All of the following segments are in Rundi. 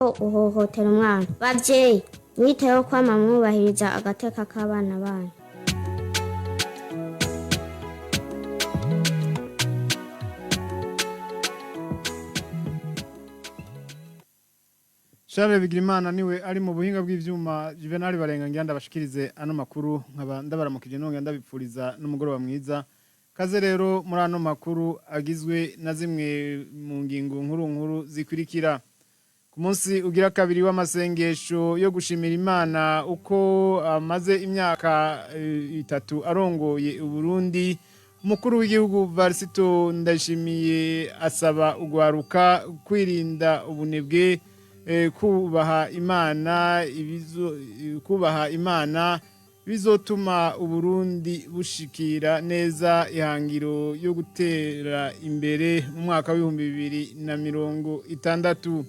Uhohotera umwana. Bavyeyi, mwiteho kwama mwubahiriza agateka k'abana banyu. Charles Bigirimana niwe ari mu buhinga bw'ivyuma. Juvenal Barenga ngira ndabashikirize ano makuru, nkaba ndabaramukije nonge ndabipfuriza n'umugoroba mwiza. Kaze rero muri ano makuru agizwe na zimwe mu ngingo nkuru nkuru zikurikira. Ku munsi ugira kabiri w'amasengesho yo gushimira Imana uko amaze imyaka 3 arongoye Uburundi, umukuru w'igihugu Varisito Ndayishimiye asaba ugwaruka kwirinda ubunebwe, kubaha Imana ibizo, kubaha Imana bizotuma Uburundi bushikira neza ihangiro yo gutera imbere mu mwaka w'2060.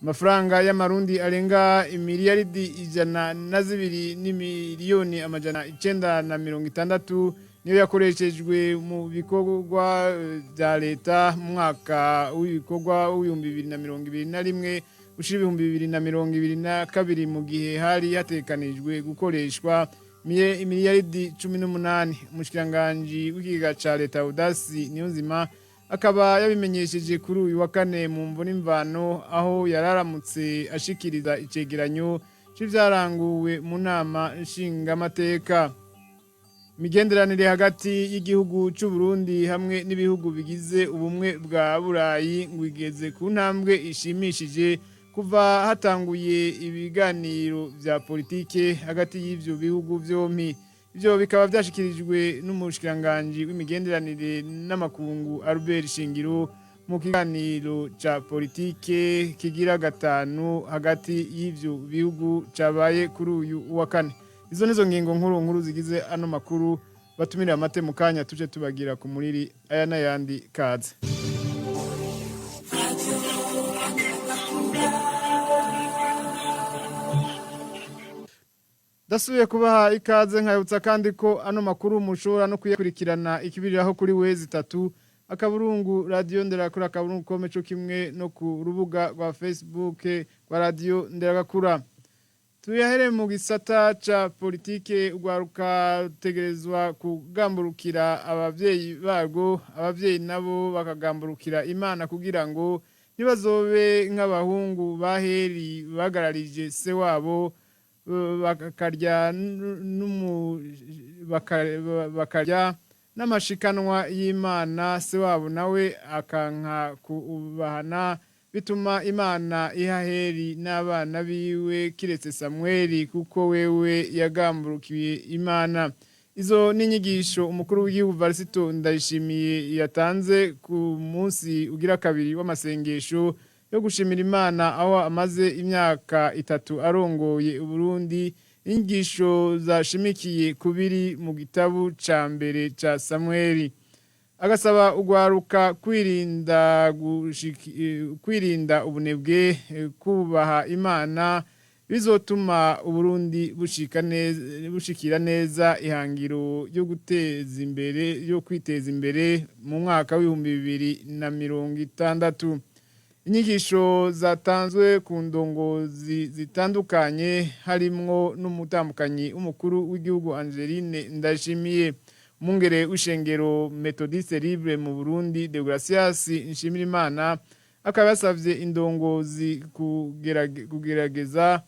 Amafaranga y'amarundi arenga imiliyaridi 102 n'imiliyoni 960 niyo yakoreshejwe mu bikorwa vya leta mu mwaka w'ibikorwa w'2021 ushira 2022, mu gihe hari hatekanijwe gukoreshwa imiliyaridi 18. Umushikiranganji w'ikigega ca leta Udasi Niyonzima akaba yabimenyesheje kuri uyu wa kane mu mvo n'imvano, aho yararamutse ashikiriza icegeranyo c'ivyaranguwe mu nama nshingamateka. Imigenderanire hagati y'igihugu c'u Burundi hamwe n'ibihugu bigize ubumwe bwa Burayi ngo igeze ku ntambwe ishimishije kuva hatanguye ibiganiro vya politike hagati y'ivyo bihugu vyompi. Ivyo bikaba vyashikirijwe n'umushikiranganji w'imigenderanire n'amakungu Albert Shingiro mu kiganiro ca politike kigira gatanu hagati y'ivyo bihugu cabaye kuri uyu wa kane. Izo nizo ngingo nkuru nkuru zigize ano makuru. Batumira amate mu kanya tuje tubagira ku muriri aya n'ayandi. Kaze. Dasubiye kubaha ikaze, nkayutsa kandi ko ano makuru mushobora no kuyakurikirana ikibiriraho kuri www.radionderakura.com, co kimwe no ku rubuga rwa Facebook rwa Radio Nderagakura. Tuyahere mu gisata ca politike. Ugwaruka rutegerezwa kugamburukira abavyeyi barwo, abavyeyi nabo bakagamburukira Imana, kugira ngo ntibazobe nk'abahungu ba Heri bagararije se wabo, bakarya bakarya n'amashikanwa y'Imana, se wabo nawe akanka kubahana, bituma Imana iha Heri n'abana biwe kiretse Samweli, kuko wewe yagamburukiye Imana. Izo ni inyigisho umukuru w'igihugu Varisito Ndayishimiye yatanze ku munsi ugira kabiri w'amasengesho yo gushimira Imana aho amaze imyaka 3 arongoye Uburundi, inyigisho zashimikiye kubiri mu gitabu ca mbere ca Samweli. Agasaba ugwaruka kwirinda ubunebwe, kubaha Imana bizotuma Uburundi bushika neza, bushikira neza ihangiro yo guteza imbere, yo kwiteza imbere mu mwaka w'2060. Inyigisho zatanzwe ku ndongozi zitandukanye, harimwo n'umutambukanyi w'umukuru w'igihugu Angeline Ndayishimiye. Umwungere w'ishengero Methodiste Libre mu Burundi Deogratias Nshimirimana akaba yasavye indongozi kugerageza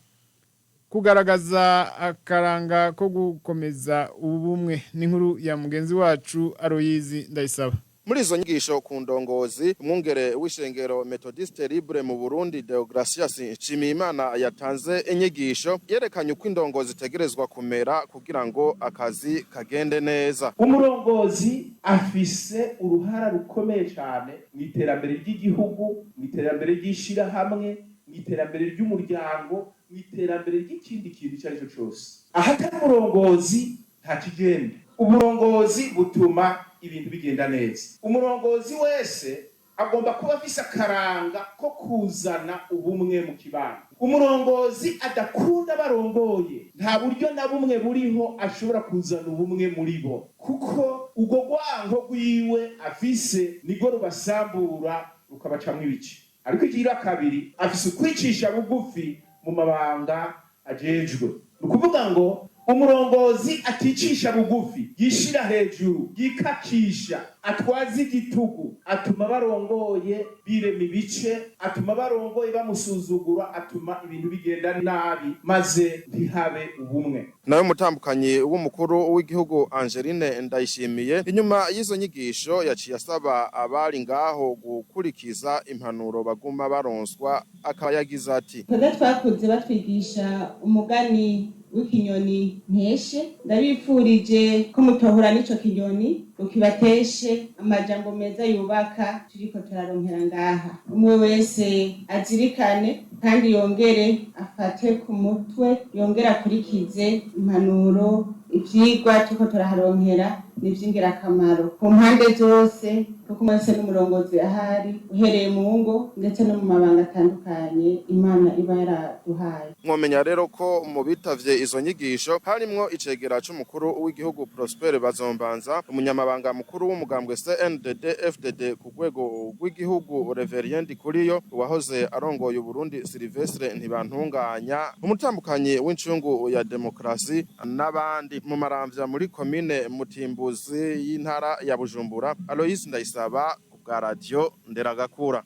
kugaragaza akaranga ko gukomeza ubumwe. N'inkuru ya mugenzi wacu Aroyizi Ndayisaba. Muri izo nyigisho ku ndongozi, umwungere w'ishengero Methodiste Libre mu Burundi Deogratias Nshimiyimana yatanze inyigisho yerekanye uko indongozi itegerezwa kumera kugira ngo akazi kagende neza. Umurongozi afise uruhara rukomeye cyane mu iterambere ry'igihugu, mu iterambere ry'ishirahamwe, mu iterambere ry'umuryango, mu iterambere ry'ikindi kintu icyo ari cyo cyose. Ahatari umurongozi nta kigenda. Uburongozi butuma ibintu bigenda neza. Umurongozi wese agomba kuba afise akaranga ko kuzana ubumwe mu kibano. Umurongozi adakunda barongoye, nta buryo na bumwe buriho ashobora kuzana ubumwe muri bo, kuko urwo rwango rwiwe afise nirwo rubasambura rukabacamwo ibice. Ariko ikigira kabiri, afise ukwicisha bugufi mu mabanga ajejwe. Ni ukuvuga ngo umurongozi aticisha bugufi, yishira hejuru, yikakisha, atwaza igitugu, atuma barongoye birema ibice, atuma barongoye bamusuzugura, atuma ibintu bigenda nabi, maze ntihabe ubumwe. Nawe umutambukanyi w'umukuru w'igihugu Angeline Ndayishimiye, inyuma y'izo nyigisho yaciye asaba abari ngaho gukurikiza impanuro baguma baronswa, akaba yagize ati: Twebwe twakuze batwigisha umugani w'ikinyoni nteshe. Ndabifurije ko mutohura n'ico kinyoni ngo kibateshe amajambo meza yubaka turiko turaronkera ngaha. Umwe wese azirikane kandi yongere afate ku mutwe, yongere akurikize impanuro. Ivyigwa turiko turaharonkera ni ivy'ingirakamaro ku mpande zose, kuko umwe wese n'umurongozi ahari, uhereye mu ngo ndetse no mu mabanga atandukanye Imana iba yaraduhaye. Mwomenya rero ko mu bitavye izo nyigisho harimwo icegera c'umukuru w'igihugu Prosper Bazombanza, umunyamabanga mukuru w'umugambwe CNDD FDD ku rwego rw'igihugu Reverien Ndikuriyo, uwahoze arongoye Uburundi Sylvestre Ntibantunganya, umutambukanyi w'incungu ya demokrasi n'abandi. Mu Maramvya muri komine Mutimbuzi y'intara ya Bujumbura, Alois Ndayisaba ku bwa Radio Nderagakura.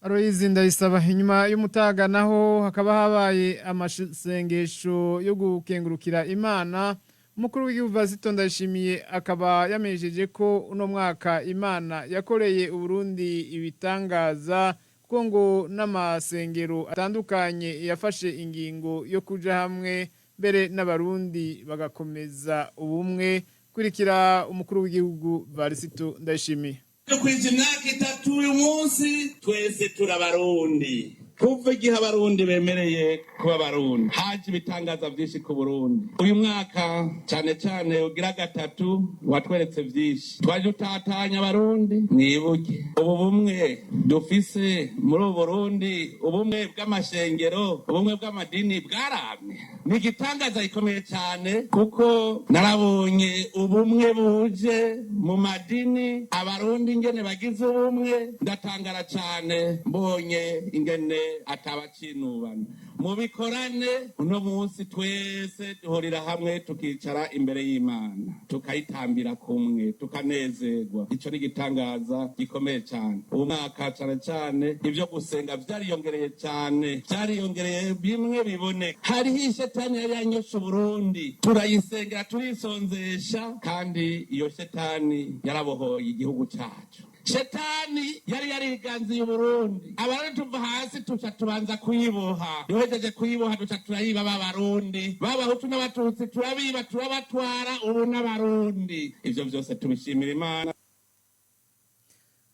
Aloyizi Ndayisaba. Inyuma y'umutaga naho hakaba habaye amasengesho yo gukengurukira Imana. Umukuru w'igihugu Vasito Ndayishimiye akaba yamenyesheje ko uno mwaka Imana yakoreye Uburundi ibitangaza, kuko ngo n'amasengero atandukanye yafashe ingingo yo kuja hamwe, mbere n'Abarundi bagakomeza ubumwe. Kurikira umukuru w'igihugu Varisito Ndayishimiye. Dukwije imyaka 3 uyu munsi, twese turabarundi. Kuva igihe Abarundi bemereye kuba Abarundi, haje ibitangaza vyinshi ku Burundi. Uyu mwaka cane cane ugira gatatu watweretse vyinshi. Twaje utatanya Abarundi. Mwibuke ubu bumwe dufise muri ubu Burundi, ubumwe bw'amashengero, ubumwe bw'amadini bwaramye. Ni igitangaza gikomeye cane, kuko narabonye ubumwe buje mu madini, Abarundi ingene bagize ubumwe, ndatangara cane mbonye ingene atabacinubana mubikorane. Uno munsi twese duhurira hamwe, tukicara imbere y'Imana, tukayitambira kumwe, tukanezerwa. Ico ni igitangaza gikomeye cane. Ubu mwaka cane cane ivyo gusenga vyariyongereye cane, vyariyongereye bimwe biboneka. Hariho ishetani yari yanyoshe Uburundi, turayisengera, turisonzesha, kandi iyo shetani yarabohoye igihugu cacu. Shetani yari yariganziye Uburundi, Abarundi tuva hasi tuca tubanza kuyiboha. Duhejeje kuyiboha, duca turayiba. B'Abarundi, b'Abahutu n'Abatutsi, turabiba, turabatwara. Ubu n'Abarundi, ivyo vyose tubishimira Imana.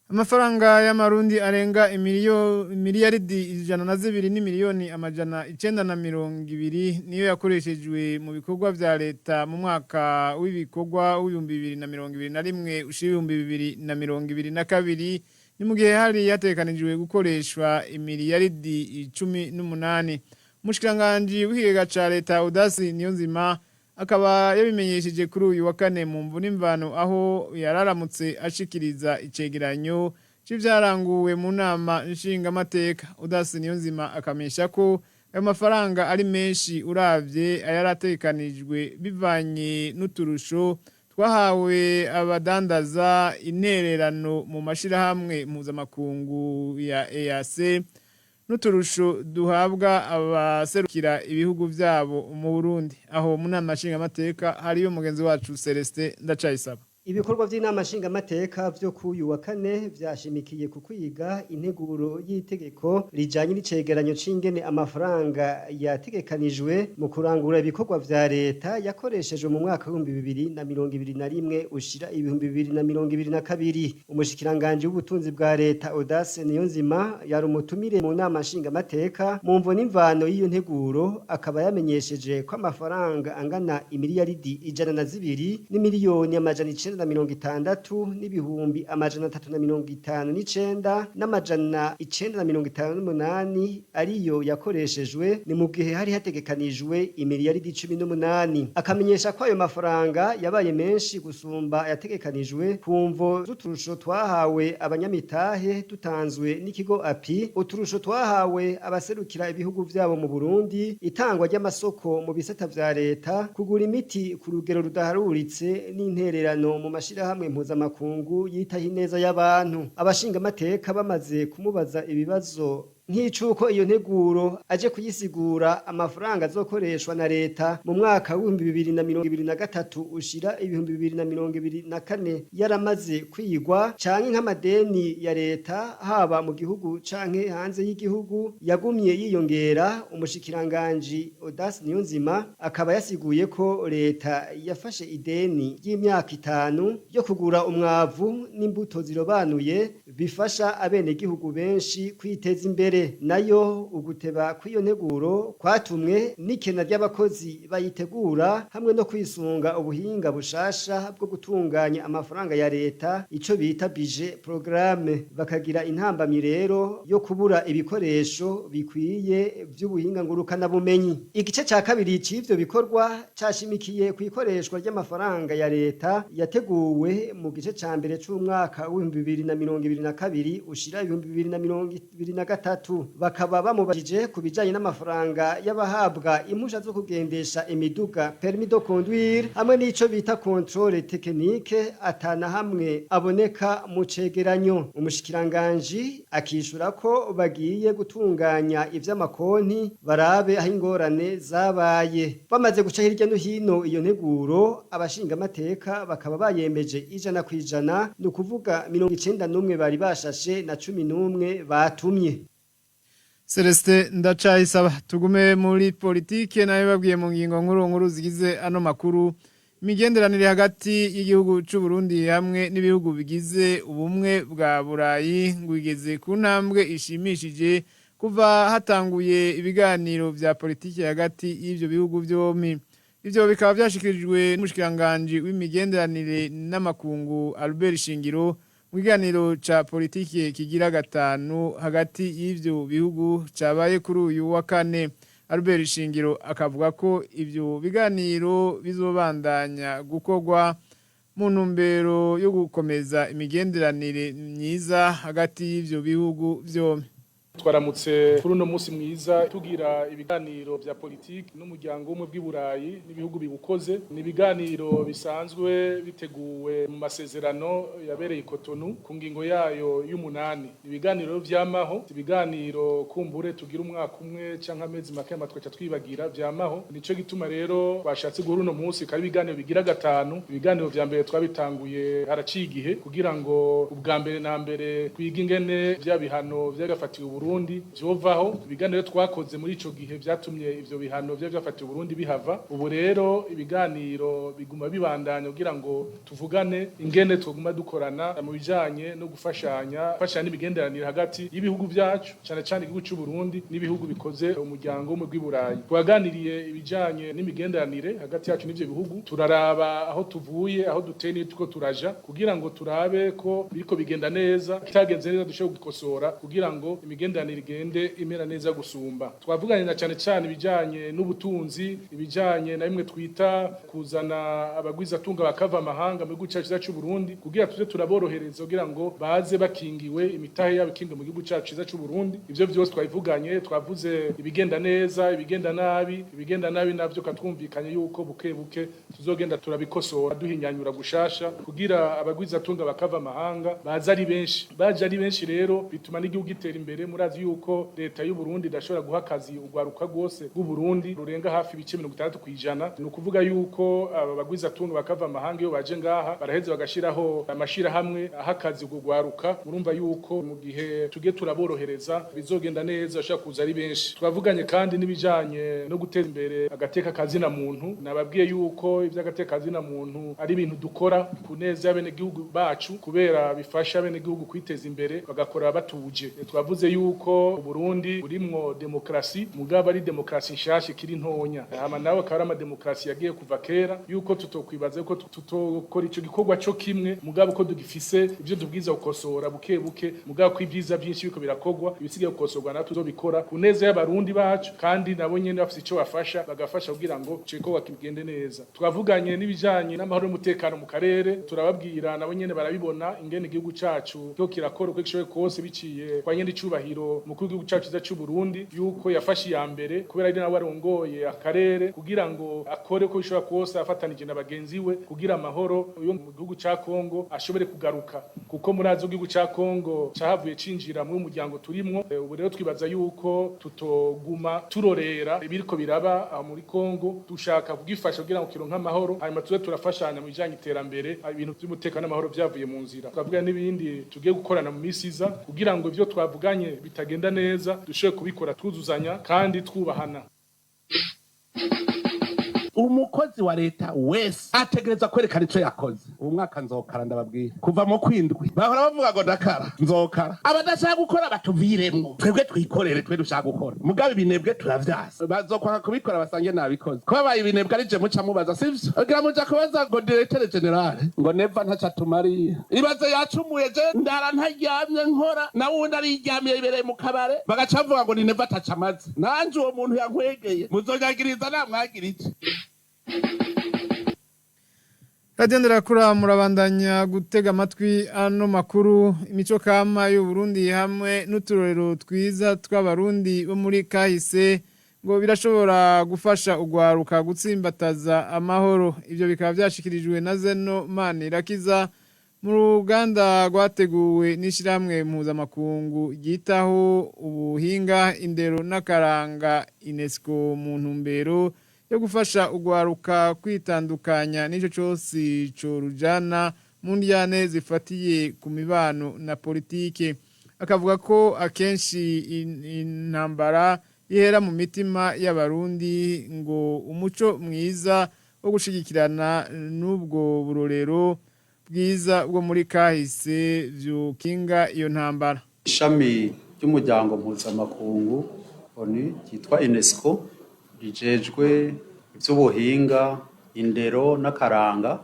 Amafaranga y'Amarundi arenga miliyaridi 102 n'imiliyoni 920 niyo yakoreshejwe mu bikorwa vya leta mu mwaka w'ibikorwa w'2021 ushira 2022, ni mu gihe hari yatekanijwe gukoreshwa imiliyaridi 18. Umushikiranganji w'ikigega ca leta Audace Niyonzima akaba yabimenyesheje kuri uyu wa kane mu mvu n'imvano, aho yararamutse ashikiriza icegeranyo c'ivyaranguwe mu nama nshingamateka. Audace Niyonzima akamenyesha ko ayo mafaranga ari menshi uravye ayaratekanijwe, bivanye n'uturusho twahawe abadandaza, intererano mu mashirahamwe mpuzamakungu ya EAC n'uturusho duhabwa abaserukira ibihugu vyabo mu Burundi. Aho mu nama nshingamateka hariyo mugenzi wacu Celestin Ndacayisaba. Ibikorwa vy'inama nshingamateka vyo kuyu wa kane vyashimikiye ku kwiga integuro y'itegeko rijanye n'icegeranyo c'ingene amafaranga yategekanijwe mu kurangura ibikorwa vya leta yakoreshejwe mu mwaka w'2021 ushira 2022. Umushikiranganji w'ubutunzi bwa leta Audace Niyonzima yari umutumire mu nama nshingamateka. Mu mvo n'imvano y'iyo nteguro, akaba yamenyesheje ko amafaranga angana imiliyaridi 102 n'imiliyoni 900 960 n'ibihumbi 359 958 ariyo yakoreshejwe, ni mu gihe hari hategekanijwe imiliyaridi 18. Akamenyesha ko ayo mafaranga yabaye menshi gusumba yategekanijwe ku mvo z'uturusho twahawe abanyamitahe dutanzwe n'ikigo API, uturusho twahawe abaserukira ibihugu vyabo mu Burundi, itangwa ry'amasoko mu bisata vya leta, kugura imiti ku rugero rudaharuritse n'intererano mu mashirahamwe mpuzamakungu yitaho ineza y'abantu. Abashingamateka bamaze kumubaza ibibazo nk'icuko iyo nteguro aje kuyisigura, amafaranga azokoreshwa na leta mu mwaka w'2023 ushira 2024 yaramaze kwigwa, canke nk'amadeni ya leta haba mu gihugu canke hanze y'igihugu yagumye yiyongera, umushikiranganji Audace Niyonzima akaba yasiguye ko leta yafashe ideni ry'imyaka 5 yo kugura umwavu n'imbuto zirobanuye bifasha abenegihugu benshi kwiteza imbere. Nayo uguteba kw'iyo nteguro kwatumwe n'ikena ry'abakozi bayitegura hamwe no kwisunga ubuhinga bushasha bwo gutunganya amafaranga ya leta, ico bita budget programme, bakagira intambamyi rero yo kubura ibikoresho bikwiye vy'ubuhinga ngurukana bumenyi. Igice ca kabiri c'ivyo bikorwa cashimikiye ku ikoreshwa ry'amafaranga ya leta yateguwe mu gice ca mbere c'umwaka w'2022 ushira 2023. Bakaba bamubajije ku bijanye n'amafaranga y'abahabwa impusha zo kugendesha imiduga, permis de conduire, hamwe n'ico bita contrôle technique atana hamwe aboneka mu cegeranyo. Umushikiranganji akishura ko bagiye gutunganya ivy'amakonti barabe aho ingorane zabaye. Bamaze guca hirya no hino iyo nteguro, abashingamateka bakaba bayemeje 100%, ni ukuvuga 91 bari bashashe na 11 batumye. Celestin Ndacayisaba. Tugume muri politike, nayo babwiye mu ngingo nkuru nkuru zigize ano makuru. Imigenderanire hagati y'igihugu c'u Burundi hamwe n'ibihugu bigize ubumwe bwa Burayi ngo igeze ku ntambwe ishimishije kuva hatanguye ibiganiro vya politike hagati y'ivyo bihugu vyompi. Ivyo bikaba vyashikirijwe n'umushikiranganji w'imigenderanire n'amakungu Albert Shingiro mu kiganiro ca politike kigira gatanu hagati y'ivyo bihugu cabaye kuri uyu wa kane. Albert Shingiro akavuga ko ivyo biganiro bizobandanya gukorwa mu ntumbero yo gukomeza imigenderanire myiza hagati y'ivyo bihugu vyompi. Twaramutse kuri uno munsi mwiza tugira ibiganiro vya politiki n'umuryango w'ubumwe bw'i Burayi n'ibihugu biwukoze. Ni ibiganiro bisanzwe biteguwe mu masezerano yabereye i Cotonou ku ngingo yayo y'umunani. Ni ibiganiro vyamaho, ibiganiro kumbure tugira umwaka umwe canke amezi make tugaca twibagira, vyamaho. Nico gituma rero twashatse guhura uno munsi, kari ibiganiro bigira gatanu. Ibiganiro vya mbere twabitanguye haraciye igihe kugira ngo ubwa mbere na mbere twige ingene vya bihano vyagafatiwe Burundi vyovaho. Ibiganiro twakoze muri ico gihe vyatumye ivyo bihano vya vyafatiwe Burundi bihava. Ubu rero ibiganiro biguma bibandanya kugira ngo tuvugane ingene twoguma dukorana mu bijanye no gufashanya, gufashanya n'imigenderanire hagati y'ibihugu vyacu, cane cane igihugu c'u Burundi n'ibihugu bikoze umuryango w'ubumwe bw'i Burayi. Twaganiriye ibijanye n'imigenderanire hagati yacu n'ivyo bihugu, turaraba aho tuvuye, aho duteye n'uko turaja, kugira ngo turabe ko biriko bigenda neza, kitagenze neza dushobore gukosora kugira ngo imigenderanire igende imera neza gusumba. Twavuganye na cane cane ibijanye n'ubutunzi, ibijanye na bimwe twita kuzana abagwizatunga bakava amahanga mu gihugu cacu c'u Burundi, kugira tuze turaborohereza kugira ngo baze bakingiwe, imitahe yabo ikingiwe mu gihugu cacu ciza c'u Burundi. Ivyo vyose twabivuganye, twavuze ibigenda neza, ibigenda nabi. Ibigenda nabi navyo katwumvikanye yuko buke buke tuzogenda turabikosora, duhinyanyura gushasha kugira abagwizatunga bakava amahanga baza ari benshi. Baje ari benshi rero bituma n'igihugu gitera imbere. Murazi yuko leta y'u Burundi idashobora guha akazi urwaruka rwose rw'u Burundi rurenga hafi ibice 60%. Ni ukuvuga yuko aba bagwizatunga bakava amahanga iyo baje ngaha baraheze bagashiraho amashirahamwe aha akazi urwo rwaruka. Murumva yuko mu gihe tugiye turaborohereza bizogenda neza, bashobora kuza ari benshi. Twavuganye kandi n'ibijanye no guteza imbere agateka kazina muntu. Nababwiye yuko ivy'agateka kazina muntu ari ibintu dukora ku neza y'abenegihugu bacu, kubera bifasha abenegihugu kwiteza imbere bagakora batuje. Twavuze yuko yuko Burundi burimwo demokrasi, mugabo ari demokrasi nshasha ikiri ntonya, hama nawe akaba ari amademokrasi yagiye kuva kera, yuko tutokwibaza yuko tutokora ico gikorwa co kimwe, mugabo ko dugifise ivyo tubwiza gukosora buke buke, mugabo ko ibyiza byinshi biko birakorwa, ibisigaye gukosorwa natwe tuzobikora ku neza y'abarundi bacu, kandi nabo nyene bafise ico bafasha, bagafasha kugira ngo ico gikorwa kigende neza. Twavuganye n'ibijanye n'amahoro n'umutekano mu karere, turababwira nabo nyene barabibona ingene igihugu cacu cyo kirakora uko gishoboye kose, biciye kwa nyene icubahiro mukuru w'igihugu cacu ciza c'u Burundi, yuko yafashe iya mbere kubera ari nawe arongoye akarere, kugira ngo akore uko bishobora kose afatanije na bagenzi we kugira amahoro yo mu gihugu ca Kongo ashobore kugaruka, kuko murazi igihugu ca Kongo cahavuye cinjira muri umuryango turimwo. Ubu rero twibaza yuko tutoguma turorera ibiriko biraba aho muri Kongo, dushaka kugifasha kugira ngo kironke amahoro, hanyuma tuze turafashanya mu bijanye iterambere, ibintu by'umutekano n'amahoro byavuye mu nzira. Twavuga n'ibindi tugiye gukorana mu misi iza kugira ngo ibyo twavuganye bitagenda neza dushobore kubikora twuzuzanya kandi twubahana. Umukozi wa leta wese ategereza kwerekana ico yakoze. Ubu mwaka nzokara, ndababwira, kuva mu kwindwi bahora bavuga ngo ndakara, nzokara. Abadashaka gukora batuviremwo, twebwe twikorere, twe dushaka gukora, mugabo ibinebwe turavyasa, bazokwanga kubikora basange nabikoze. Ko babaye ibinebwe ari je muca mubaza, sivyo? Kugira muja kubaza ngo directeur général ngo Neva ntaco atumariye, ibaze yacumuye. Je ndara ntaryamye nkora, nawe uwundi ariryamiye yibereye mu kabare, bagaca bavuga ngo ni Neva ataco amaze. Nanje uwo muntu yankwegeye muzonyagiriza namwagira iki? Radio Nderakura, murabandanya gutega amatwi ano makuru. Imico kama y'u Burundi hamwe n'uturorero twiza tw'abarundi bo muri kahise ngo birashobora gufasha ugwaruka gutsimbataza amahoro. Ibyo bikaba byashikirijwe na Zeno Manirakiza mu ruganda rwateguwe n'ishyirahamwe mpuzamakungu ryitaho ubuhinga, indero n'akaranga UNESCO, mu ntumbero yo gufasha ugwaruka kwitandukanya n'ico cose corujana mu ndyane zifatiye ku mibano na politike. Akavuga ko akenshi intambara ihera mu mitima y'abarundi, ngo umuco mwiza wo gushigikirana n'ubwo burorero bwiza bwo muri kahise vyokinga iyo ntambara. Ishami ry'umuryango mpuzamakungu ONU ryitwa UNESCO rijejwe iby'ubuhinga, indero n'akaranga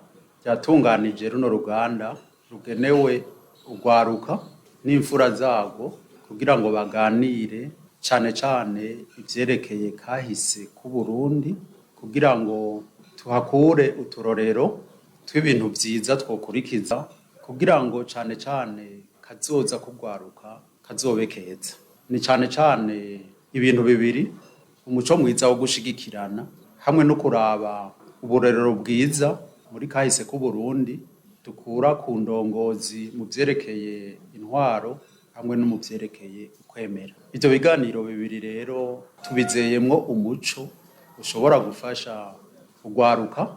ryatunganije runo ruganda rugenewe urwaruka n'imfura zarwo kugira ngo baganire cane cane ivyerekeye kahise k'Uburundi, kugira ngo tuhakure uturorero tw'ibintu vyiza twokurikiza, kugira ngo cane cane kazoza kugwaruka kazobe keza. Ni cane cane ibintu bibiri: umuco mwiza wo gushigikirana hamwe no kuraba uburorero bwiza muri kahise k'Uburundi dukura ku ndongozi mu vyerekeye intwaro hamwe no mu vyerekeye ukwemera. Ivyo biganiro bibiri rero tubizeyemwo umuco ushobora gufasha urwaruka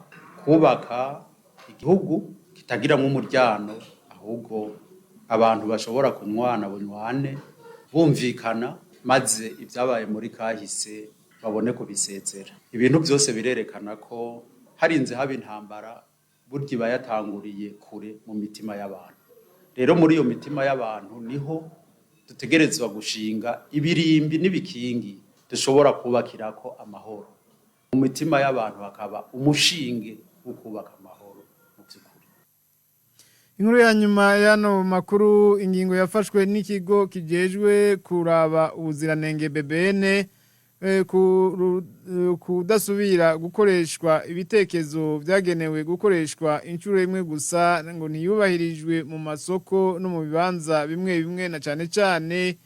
kubaka igihugu kitagiramwo umuryano, ahubwo abantu bashobora kunywana bunywane bumvikana, maze ibyabaye muri kahise babone kubisezera. Ibintu byose birerekana ko harinze haba intambara, burya iba yatanguriye kure mu mitima y'abantu. Rero muri iyo mitima y'abantu niho dutegerezwa gushinga ibirimbi n'ibikingi dushobora kubakirako amahoro, mu mitima y'abantu hakaba umushinge wo kubaka amahoro mu by'ukuri. Inkuru ya nyuma y'ano makuru: ingingo yafashwe n'ikigo kijejwe kuraba ubuziranenge BBN kudasubira gukoreshwa ibitekezo byagenewe gukoreshwa inshuro imwe gusa ngo ntiyubahirijwe mu masoko no mu bibanza bimwe bimwe, na cane cane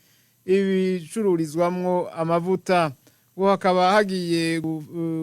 ibicururizwamwo amavuta, ngo hakaba hagiye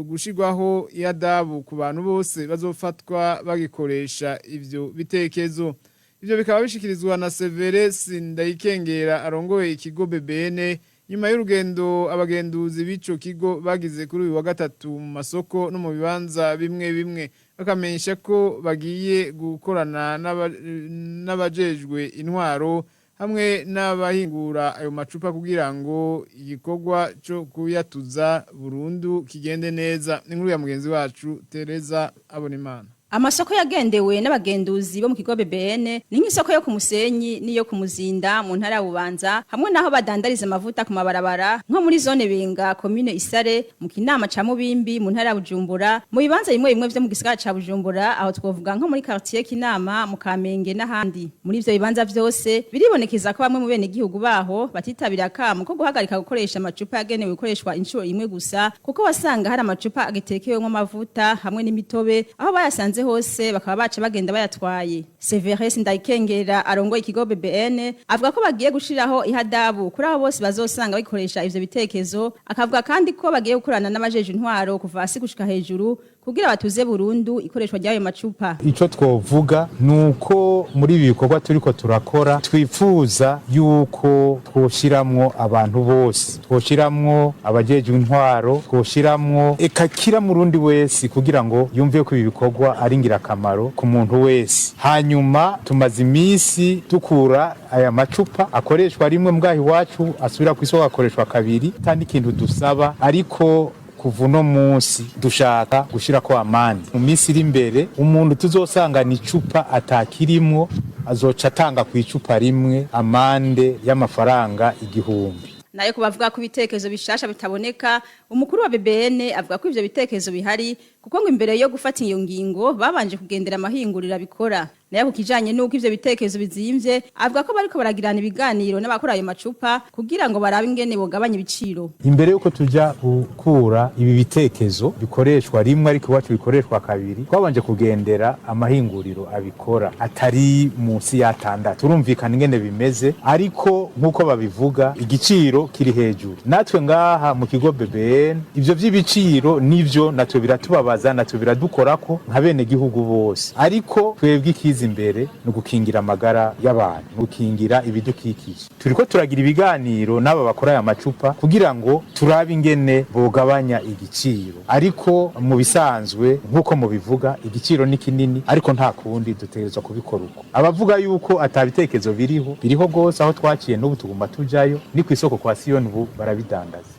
gushirwaho iyadabu ku bantu bose bazofatwa bagikoresha ivyo bitekezo. Ivyo bikaba bishikirizwa na Severe Sindayikengera arongoye ikigo BBN, nyuma y'urugendo abagenduzi b'ico kigo bagize kuri uyu wa gatatu mu masoko no mu bibanza bimwe bimwe, bakamenyesha ko bagiye gukorana n'abajejwe intwaro hamwe n'abahingura ayo macupa kugira ngo igikorwa cyo kuyatuza burundu kigende neza. Inkuru ya mugenzi wacu Tereza Abonimana. Amasoko yagendewe n'abagenduzi bo mu kigo BBN ni nk'isoko yo ku Musenyi n'iyo ku Muzinda mu ntara ya Bubanza, hamwe naho badandariza amavuta ku mabarabara nko muri zone Benga, commune Isare, mu Kinama ca Mubimbi mu ntara ya Bujumbura, mu bibanza bimwe bimwe vyo mu gisagara ca Bujumbura, aho twovuga nko muri quartier Kinama, mu Kamenge n'ahandi. Muri ivyo bibanza vyose biribonekeza ko bamwe mu bene gihugu baho batitabira akamo ko guhagarika gukoresha amacupa yagenewe gukoreshwa inshuro imwe gusa, kuko wasanga hari amacupa agitekewemwo amavuta hamwe n'imitobe, aho bayasanze hose bakaba baca bagenda bayatwaye. Severus Ndayikengera arongoye ikigo BBN avuga ko bagiye gushiraho ihadabu kuri abo bose bazosanga bikoresha ivyo bitekezo, akavuga kandi ko bagiye gukorana n'abajeje intwaro kuva hasi gushika hejuru kugira batuze burundu ikoreshwa ry'ayo macupa. Ico twovuga nuko muri ibi bikorwa turiko turakora twifuza yuko twoshiramwo abantu bose, twoshiramwo abajeje intwaro, twoshiramwo eka kira murundi wese kugira ngo yumve ko ibi bikorwa ari ingirakamaro ku muntu wese. Hanyuma tumaze iminsi dukura aya macupa akoreshwa rimwe mbwaho iwacu asubira ku isoko akoreshwa kabiri, kandi ikintu dusaba ariko kuva uno munsi dushaka gushirako amande. Mu minsi iri imbere umuntu tuzosangana icupa atakirimwo azoca atanga ku icupa rimwe amande y'amafaranga 1000. Nayo kubavuga ko ibitekerezo bishasha bitaboneka, umukuru wa BBN avuga ko ivyo bitekerezo bihari kuko ngo imbere yo gufata iyo ngingo babanje kugendera amahingurira bikora. Nayo kukijanye nuko ivyo bitekerezo bizimvye, avuga ko bariko baragirana ibiganiro n'abakora ayo macupa kugira ngo barabe ingene bogabanya ibiciro. Imbere yuko tuja gukura ibi bitekezo bikoreshwa rimwe ariko iwacu bikoreshwa kabiri, twabanje kugendera amahinguriro abikora atari munsi ya 6. Turumvikana ingene bimeze, ariko nkuko babivuga igiciro kiri hejuru. Natwe ngaha mu kigo BBN ivyo vy'ibiciro nivyo natwe biratubabaza, natwe biradukorako nka bene gihugu bose, ariko twebwe ikiza imbere ni ugukingira amagara y'abantu, ni ugukingira ibidukikije. Turiko turagira ibiganiro n'aba bakora aya macupa kugira ngo turabe ingene bogabanya igiciro, ariko mu bisanzwe nk'uko mubivuga igiciro ni kinini, ariko nta kundi dutegerezwa kubikora uko. Abavuga yuko atabitekerezo biriho, biriho gose, aho twaciye n'ubu tuguma tujayo, ni kw'isoko kwa Siyoni ubu barabidandaza.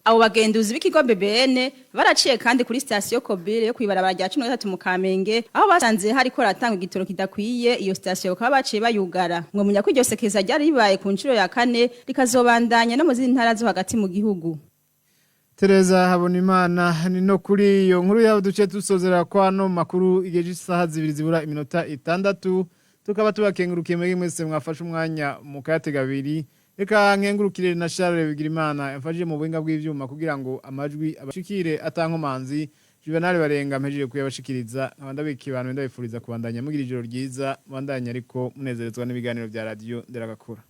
Abo bagenduzi b'ikigo BBN baraciye kandi kuri station Kobire yo kwibarabara rya 13 mu Kamenge, aho basanze hari ko ratanga igitoro kidakwiye, iyo station bakaba baciye bayugara. Ngo munya ko iryo sekeza ryari ribaye ku nshuro ya 4 rikazobandanya no mu zindi ntara zo hagati mu gihugu. Tereza Habonimana, ni no kuri iyo nkuru yawe duce dusozera kwa no makuru igeje isaha 2 zibura iminota 6, tukaba tubakengurukiye mwebwe mwese mwafashe umwanya mu kayatega abiri. Reka nkengurukire na Charles Bigirimana yamfashije mu buhinga bw'ivyuma kugira ngo amajwi abashikire atankomanzi. Juvenal Barenga mpejeje kuyabashikiriza, nkaba ndabika abantu ndabifuriza kubandanya mugira ijoro ryiza, bandanya ariko munezerezwa n'ibiganiro bya radio Nderagakura.